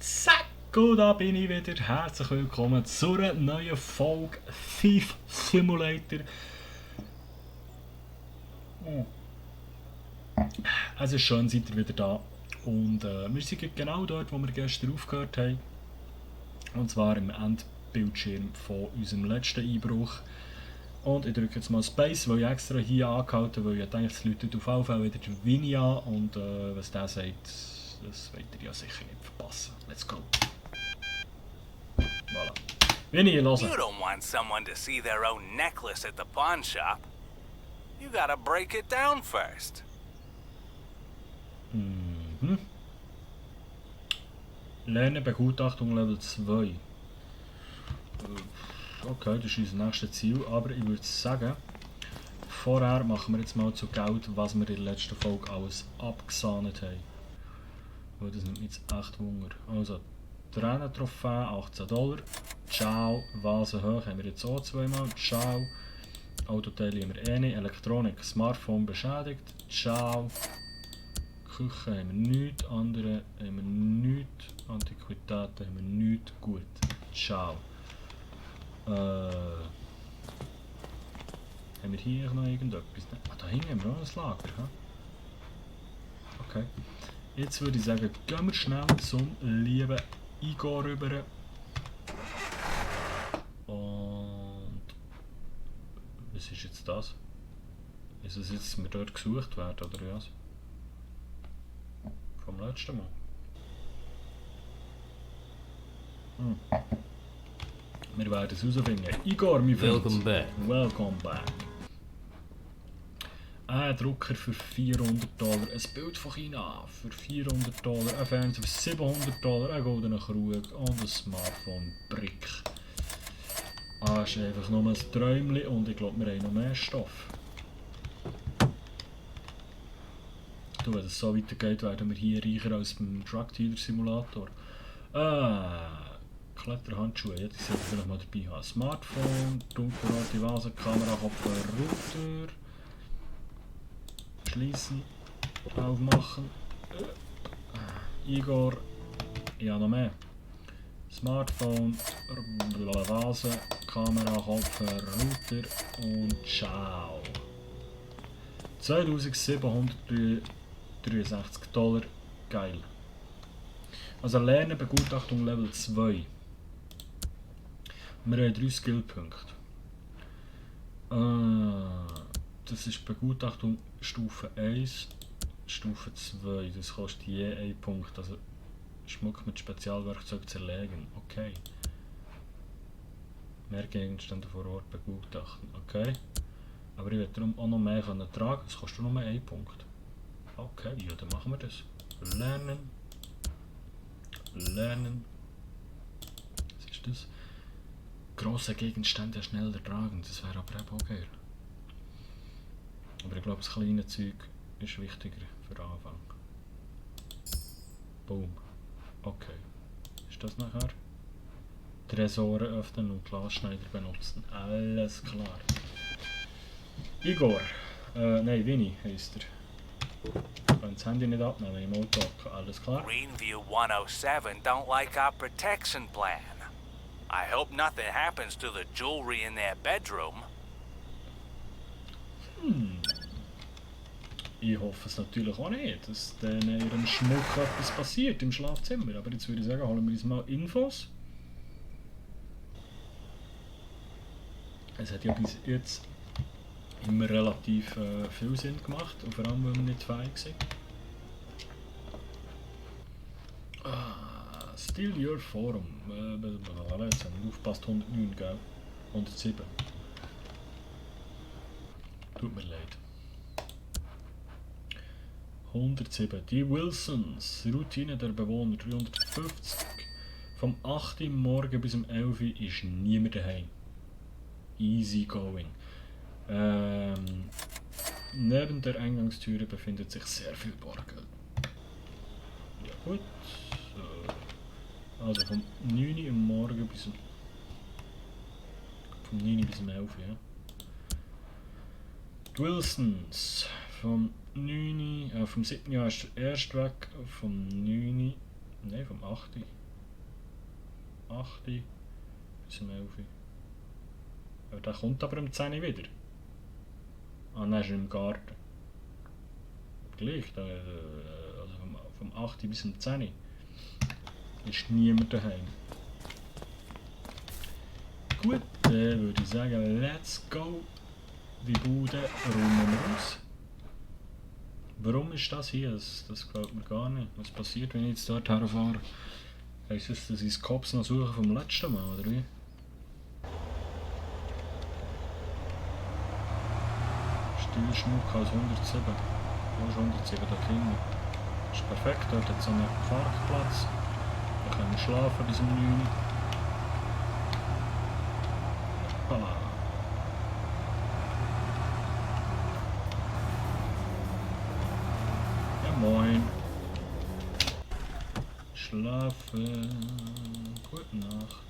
Zack, und da bin ich wieder. Herzlich willkommen zu einer neuen Folge Thief Simulator. Es ist schön, seid ihr wieder da. Und wir sind genau dort, wo wir gestern aufgehört haben. Und zwar im Endbildschirm von unserem letzten Einbruch. Und ich drücke jetzt mal Space, weil ich extra hier angehalten habe, weil ich denke, es läutet auf jeden Fall wieder der Winnie an. Und was der sagt, das werdet ihr ja sicher nicht verpassen. Let's go. Voilà. Winnie, hören. You don't want someone to see their own necklace at the pawn shop. You gotta break it down first. Mhm. Lernen Begutachtung Level 2. Okay, das ist unser nächstes Ziel, aber ich würde sagen, vorher machen wir jetzt mal zu Geld, was wir in der letzten Folge alles abgesahnet haben. Weil das nimmt mich jetzt echt Wunder. Also, Tränentrophäe, $18. Ciao, Vase hoch haben wir jetzt auch zweimal. Ciao. Autoteile haben wir eh nicht. Elektronik, Smartphone beschädigt. Ciao. Küche haben wir nichts. Andere haben wir nichts. Antiquitäten haben wir nichts. Gut. Ciao. Haben wir hier noch irgendetwas? Ah, da hinten haben wir auch ein Lager. He? Okay. Jetzt würde ich sagen, gehen wir schnell zum lieben Igor rüber. Und was ist jetzt das? Ist es jetzt, dass wir dort gesucht werden oder was? Vom letzten Mal. Wir werden es herausfinden. Igor, mein Freund. Welcome back. Welcome back. Ein Drucker für $400, ein Bild von China für $400, ein Fernseher für $700, ein goldener Krug und ein Smartphone-Brick. Das ist einfach nur ein Träumchen und ich glaube, wir haben noch mehr Stoff. Du, wenn es so weitergeht, werden wir hier reicher als beim Drug Dealer Simulator. Kletterhandschuhe, ja, die sollten wir vielleicht mal dabei haben. Smartphone, dunkelrote Vase, Kamera, Kopfhörer, Router. Schließen, aufmachen. Igor, ja noch mehr. Smartphone, Vase, Kamera, Kopfhörer, Router und ciao. $2763, geil. Also Lernen Begutachtung Level 2. Wir haben 3 Skillpunkte. Das ist Begutachtung Stufe 1, Stufe 2. Das kostet je 1 Punkt. Also Schmuck mit Spezialwerkzeug zerlegen. Okay. Mehr Gegenstände vor Ort begutachten. Okay. Aber ich will darum auch noch mehr tragen können. Das kostet nur 1 Punkt. Okay, ja, dann machen wir das. Lernen. Lernen. Was ist das? Grosse Gegenstände schneller tragen. Das wäre aber eben auch geil. Aber ich glaube, das kleine Zeug ist wichtiger für den Anfang. Boom. Okay. Ist das nachher? Tresore öffnen und Glasschneider benutzen. Alles klar. Igor. Nein, Winnie heisst er. Ich kann das Handy nicht abnehmen im Auto. Alles klar? Greenview 107 don't like our protection plan. I hope nothing happens to the jewelry in their bedroom. Ich hoffe es natürlich auch nicht, dass in ihrem Schmuck etwas passiert im Schlafzimmer. Aber jetzt würde ich sagen, holen wir uns mal Infos. Es hat ja bis jetzt immer relativ viel Sinn gemacht, und vor allem, weil wir nicht fähig sind. Still Your Forum. Jetzt haben wir aufgepasst, 109, gell? 107. Tut mir leid. 107. Die Wilsons. Routine der Bewohner 350. Vom 8 Uhr morgen bis um 11 Uhr ist niemand daheim. Easy going. Neben der Eingangstüre befindet sich sehr viel Bargeld. Ja gut. Also vom 9 Uhr morgen bis um... Vom 9 Uhr bis um 11 Uhr, ja. Die Wilsons. Vom 9 Uhr... vom 7. Jahr ist der erste weg. Vom 9 Uhr... Nein, vom 8 Uhr. 8 bis um 11. Aber der kommt aber um 10 wieder. Ah, dann ist er im Garten. Gleich, also vom 8 bis um 10 ist niemand daheim. Gut, dann würde ich sagen, let's go. Die Bude räumen wir aus. Warum ist das hier? Das gefällt mir gar nicht. Was passiert, wenn ich jetzt dort herfahre? Heisst das, dass ich das Cops noch suche vom letzten Mal, oder wie? Stillschmuck als 107. Wo ist 107 da hinten? Das ist perfekt, dort hat es so einen Parkplatz. Da können wir schlafen bis um 9 Uhr. Ah. Ja moin. Schlafen. Gute Nacht.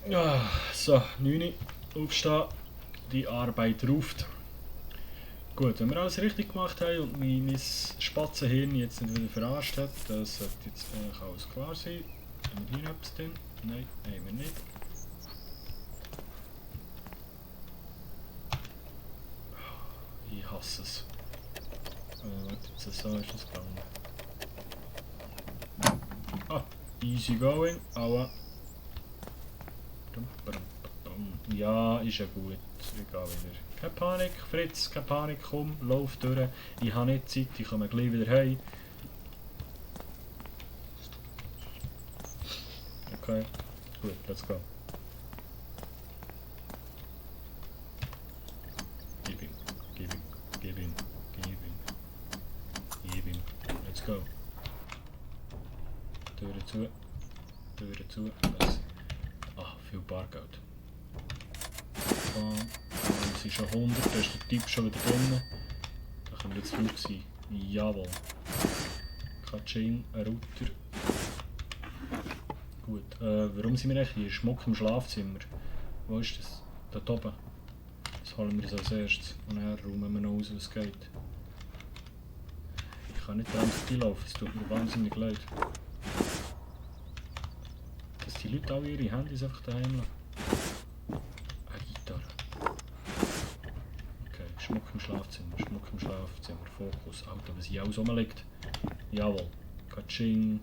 Ja, so, 9 Uhr, aufstehen, die Arbeit ruft. Gut, wenn wir alles richtig gemacht haben und mein Spatzenhirn jetzt nicht wieder verarscht hat, das sollte jetzt eigentlich alles klar sein. Haben wir hier etwas drin? Nein, haben wir nicht. Ich hasse es. Warte, jetzt so ist das gegangen. Ah, easy going, aber... Ja, ist ja gut. Ich gehe wieder. Keine Panik, Fritz, keine Panik, komm, lauf durch. Ich habe nicht Zeit, ich komme gleich wieder heim. Okay, gut, let's go. Gib ihm, gib ihm, gib ihm, gib ihm, gib ihm. Let's go. Türe zu, Türe zu. Ah, viel Bargeld. Es ist schon 100, da ist der Typ schon wieder drin. Da können wir jetzt drauf sein. Jawohl. Katsching, ein Router. Gut, warum sind wir eigentlich hier? Schmuck im Schlafzimmer. Wo ist das? Dort oben. Das holen wir uns als erstes. Und dann räumen wir noch aus, was geht. Ich kann nicht dran vorbeilaufen, es tut mir wahnsinnig leid. Dass die Leute alle ihre Handys einfach daheim lassen. Schmuck im Schlafzimmer, Schmuck im Schlafzimmer, Fokus, Alter, was hier alles rumliegt. Jawohl, Katsching.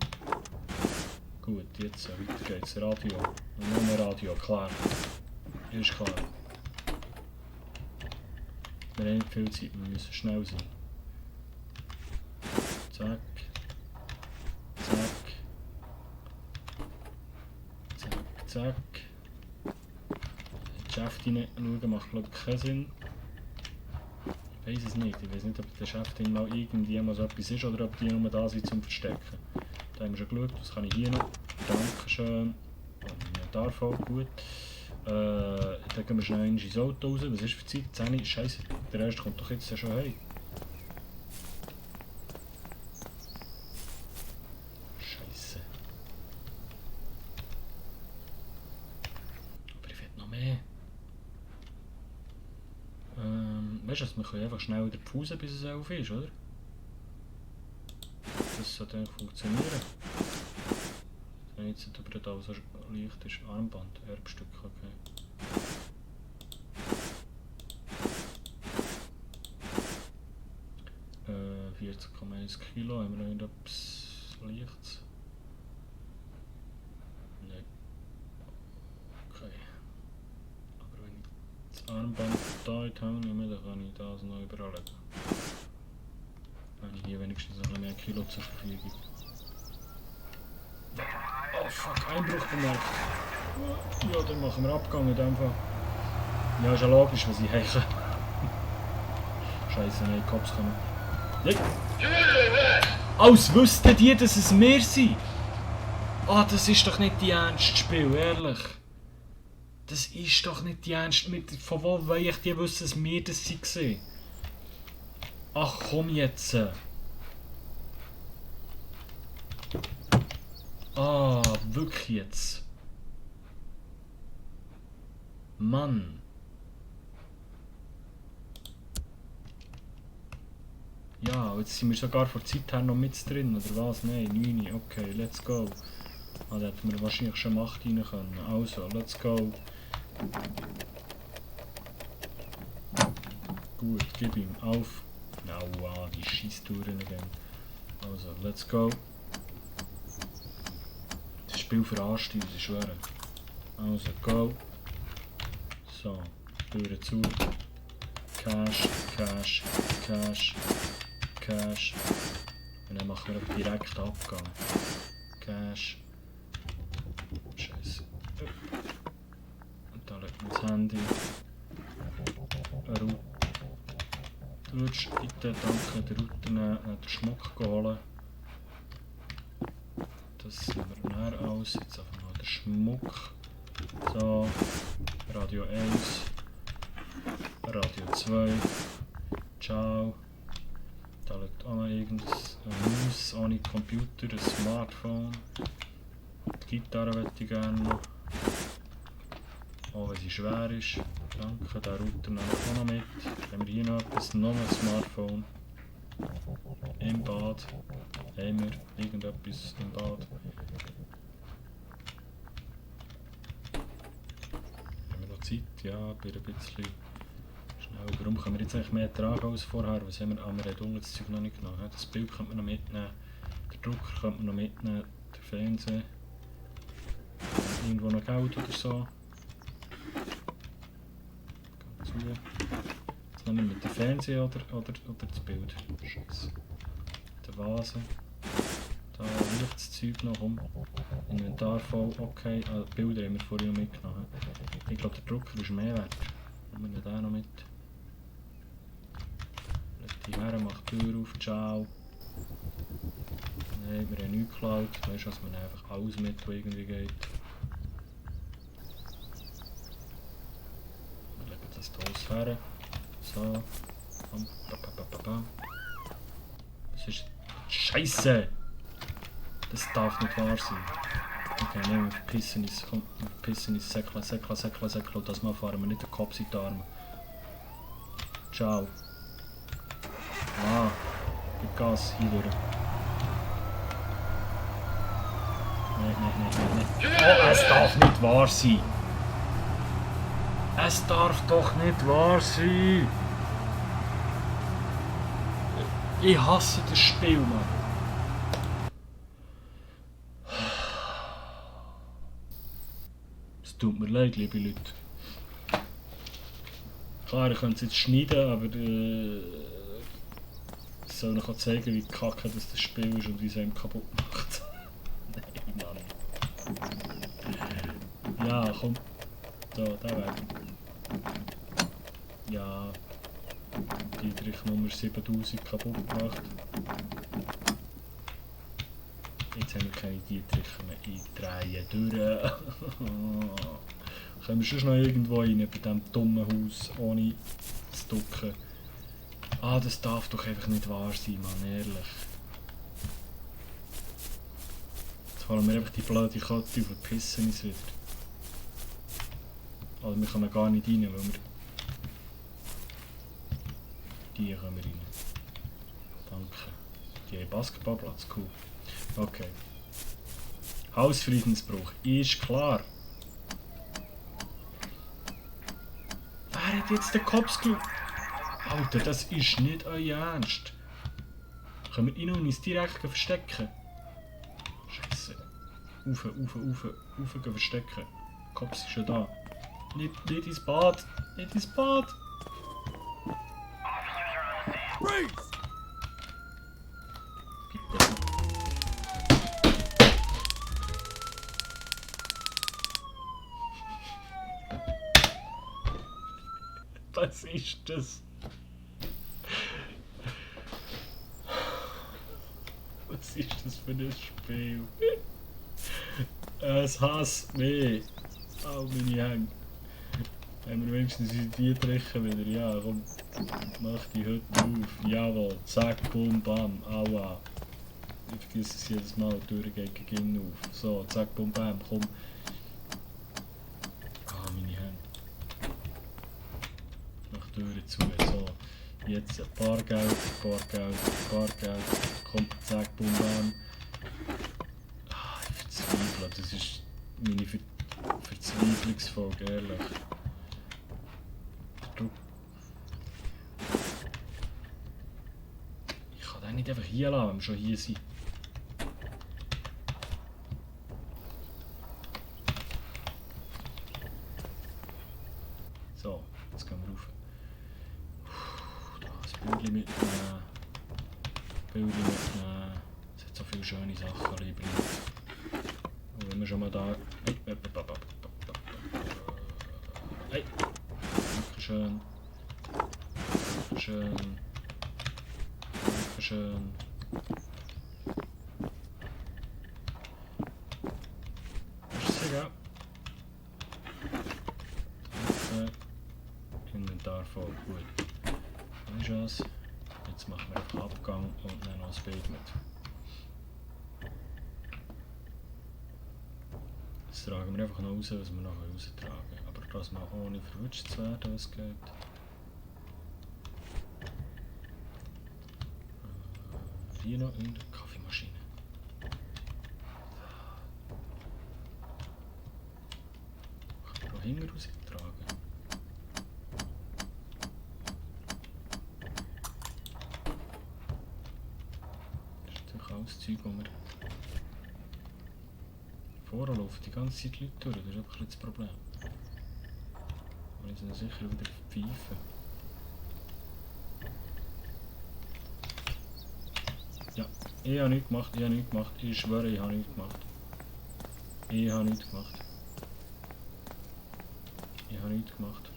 Gut, jetzt weiter geht's, Radio. Noch mehr Radio, klar. Ist klar. Wir haben nicht viel Zeit, wir müssen schnell sein. Zack. Zack. Zack, zack. Die Geschäfte hineinschauen macht glaube ich keinen Sinn. Ich weiß es nicht. Ich weiß nicht, ob der Chef mal irgendwie mal so etwas ist oder ob die nur da sind zum Verstecken. Da haben wir schon geschaut, was kann ich hier noch? Dankeschön. Darf auch, gut. Dann gehen wir schnell ins Auto raus. Was ist für Zeit? 10 Uhr? Scheiße, der erste kommt doch jetzt schon heim. Scheiße. Aber ich will noch mehr. Weißt du, wir können einfach schnell wieder pausen, bis es 11 ist, oder? Das sollte eigentlich funktionieren. Wenn jetzt nicht über da so leicht ist. Armband, Erbstück, okay. 40,1 Kilo, haben wir noch irgendetwas Leichtes? Nein. Okay. Aber wenn ich das Armband da habe, dann kann ich das noch überall legen. Dann habe ich hier wenigstens noch ein mehr Kilo zur Verfügung. Oh fuck, Einbruch bemerkt. Ja, dann machen wir Abgang in dem Fall. Ja, ist ja logisch, was ich heiche. Scheiße, nein, die Cops kommen. Ja. Als wüssten die, dass es wir sind. Ah, das ist doch nicht die ernste Spiel, ehrlich. Das ist doch nicht die ernste... Von wo will ich die wissen, dass wir das waren? Ach komm jetzt. Ah, wirklich jetzt. Mann. Ja, jetzt sind wir sogar vor der Zeit her noch mit drin, oder was? Nein, 9. Okay, let's go. Ah, da hätten wir wahrscheinlich schon um 8 rein können. Also, let's go. Gut, gib ihm auf. Aua, die Scheisstouren again. Also, let's go. Das Spiel verarscht uns, ich schwöre. Also, go. So, Türen zu. Cash, Cash, Cash, Cash. Und dann machen wir direkt Abgang. Cash. Scheiße. Und da legt man das Handy. Du würdest bitte, danke, der Router den Schmuck holen. Das sieht wir näher aus. Jetzt einfach mal der Schmuck. So, Radio 1, Radio 2. Ciao. Da liegt auch noch irgendein Maus ohne Computer, ein Smartphone. Die Gitarre möchte ich gerne noch. Auch wenn sie schwer ist. Danke, der Router nehmen wir auch noch mit. Haben wir hier noch etwas? Noch ein Smartphone. Im Bad. Haben wir irgendetwas im Bad? Haben wir noch Zeit? Ja, bei ein bisschen schnell. Warum können wir jetzt eigentlich mehr tragen als vorher? Was haben wir? Ah, wir haben unten das Zeug noch nicht genommen. Das Bild könnte man noch mitnehmen. Den Drucker könnte man noch mitnehmen. Der Fernseher. Irgendwo noch Geld oder so. Jetzt nehmen wir mit dem Fernseher oder das Bild. Scheiße. Die Vase. Da liegt das Zeug noch rum. Inventar voll, okay. Die Bilder haben wir vorhin noch mitgenommen. Ich glaube, der Drucker ist mehr wert. Nehmen wir den noch mit. Leg die her, mach die Tür auf, ciao. Nein, wir haben nichts geklaut. Weißt du, dass man einfach alles mit, was irgendwie geht. Das hier her. So. Das ist... Scheiße! Das darf nicht wahr sein. Okay, nein, wir verpissen uns. Komm, wir verpissen uns. Säckle. Und das Mal fahren wir nicht den Kopf in die Arme. Ciao. Ah, gib Gas hier durch. Nein. Oh, es darf nicht wahr sein! Es darf doch nicht wahr sein! Ich hasse das Spiel, Mann! Es tut mir leid, liebe Leute. Klar, ich könnte es jetzt schneiden, aber es soll noch zeigen, wie kacke das Spiel ist und wie es einem kaputt macht. Nein, Mann. Ja, komm. Da, der Weg. Ja, Dietrich Nummer 7000 kaputt gemacht. Jetzt haben wir keine Dietrich mehr. Ich drehe durch. Können wir schon noch irgendwo rein bei diesem dummen Haus, ohne zu ducken? Ah, das darf doch einfach nicht wahr sein, Mann, ehrlich. Jetzt fallen wir einfach die blöde Kette und verpissen uns wieder. Also wir können gar nicht rein, weil wir... Die können wir rein. Danke. Die haben Basketballplatz, cool. Okay. Hausfriedensbruch, ist klar. Wer hat jetzt den Kopf geschaut? Alter, das ist nicht euer Ernst. Können wir ihn und uns direkt verstecken? Scheiße. Rauf gehen verstecken. Der Kopf ist schon da. Nicht ins Bad. Nicht ins Bad. Bitte. Was ist das? Was ist das für ein Spiel? Es hasst mich. Au, meine Hände. Haben wir wenigstens die Triche wieder? Ja, komm. Mach die Hütte auf. Jawohl. Zack, bum, bam. Aua. Ich vergesse es jedes Mal. Die Tür geht gegen ihn auf. So, zack, bum, bam. Komm. Ah, meine Hände. Mach die Tür zu. So. Jetzt Bargeld, Bargeld, Bargeld. Kommt, zack, boom, bam. Ah, ich verzweifle, das ist meine Verzweiflungsfolge, ehrlich. Ich kann den nicht einfach hier lassen, wenn wir schon hier sind. So, jetzt gehen wir rauf. Das Bildchen mitnehmen. Bildchen mitnehmen. Es hat so viele schöne Sachen, lieber nicht. Und wenn wir schon mal da... Hey! Dankeschön. Dankeschön. Dankeschön. Merci, gell? Inventar voll, gut. Weißt du was? Jetzt machen wir einfach Abgang und nehmen noch das Bild mit. Jetzt tragen wir einfach noch raus, was wir noch raustragen. Aber das mal ohne verwutscht zu werden, was geht. Hier noch in der Kaffeemaschine. Kann man noch hinten raustragen. Das Zeug, wo wir vorher laufen, die ganze Zeit Leute durch, das ist einfach das Problem. Und jetzt sind sicher wieder pfeifen. Ja, ich habe nichts gemacht, ich habe nichts gemacht, ich schwöre, ich habe nichts gemacht. Ich habe nichts gemacht. Ich habe nichts gemacht.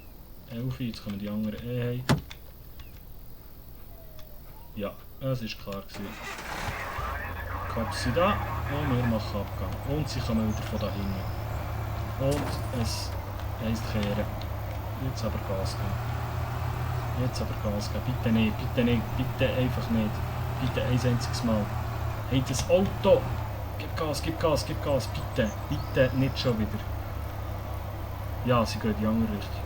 11, jetzt kommen die anderen heim. Ja, es war klar gewesen. Cops sind da und wir machen Abgang. Und sie kommen wieder von da hinten. Und es heisst kehren. Jetzt aber Gas geben. Jetzt aber Gas geben. Bitte nicht, bitte nicht, bitte einfach nicht. Bitte ein einziges Mal. Hey, das Auto! Gib Gas, gib Gas, gib Gas. Bitte, bitte nicht schon wieder. Ja, sie geht in die andere Richtung.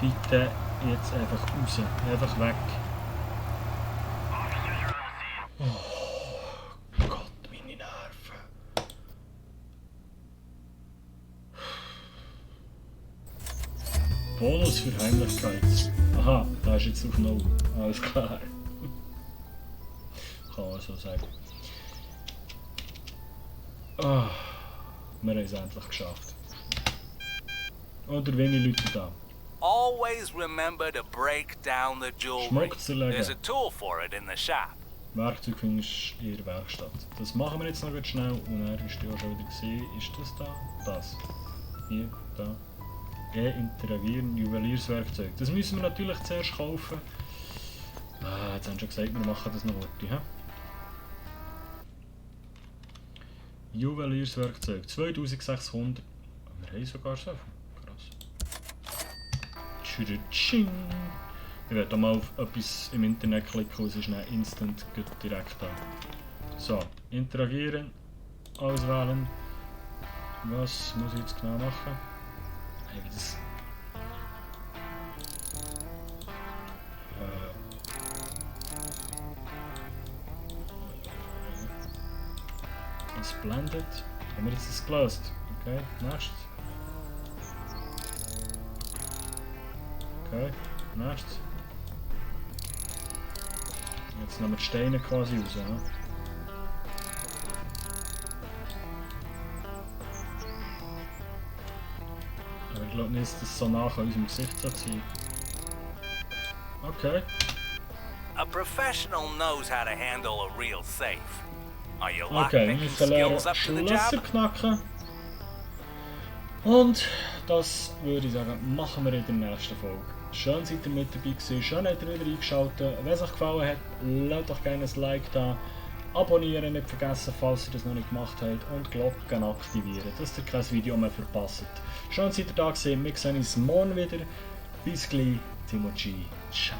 Bitte jetzt einfach raus. Einfach weg. Bonus für Heimlichkeit. Aha, da ist jetzt auf Null. Alles klar. Kann man so sagen. Ah, wir haben es endlich geschafft. Oder wenige Leute da. Always remember to break down the jewelry. Schmuck zerlegen. There's a tool for it in the shop. Werkzeug findest du in der Werkstatt. Das machen wir jetzt noch ganz schnell und er ist ja auch schon wieder gesehen. Ist das da? Das. Hier, da. Interagieren, Juwelierswerkzeug. Das müssen wir natürlich zuerst kaufen. Jetzt haben wir schon gesagt, wir machen das noch heute. Juwelierswerkzeug, 2600. Wir haben sogar so viel. Krass. Tschütsching. Ich werde mal auf etwas im Internet klicken und es ist dann instant direkt da. So, interagieren, auswählen. Was muss ich jetzt genau machen? Wie das das blendet. Haben wir jetzt das gelöst? Okay, nächstes. Okay, nächstes. Jetzt nehmen wir die Steine quasi raus. Ja? Ich glaube nicht, dass das so nach unserem Gesicht sein. Okay. A professional knows how to handle a real safe. Are you Okay, wir lockpicking müssen lernen, skills up to the Schlösser job? knacken. Und das würde ich sagen, machen wir in der nächsten Folge. Schön seid ihr mit dabei gewesen, schön habt ihr wieder eingeschaltet. Wenn es euch gefallen hat, lasst doch gerne ein Like da. Abonnieren nicht vergessen, falls ihr das noch nicht gemacht habt. Und Glocken aktivieren, dass ihr kein Video mehr verpasst. Schön seid ihr da gewesen, wir sehen uns morgen wieder. Bis gleich, Timo G. Ciao.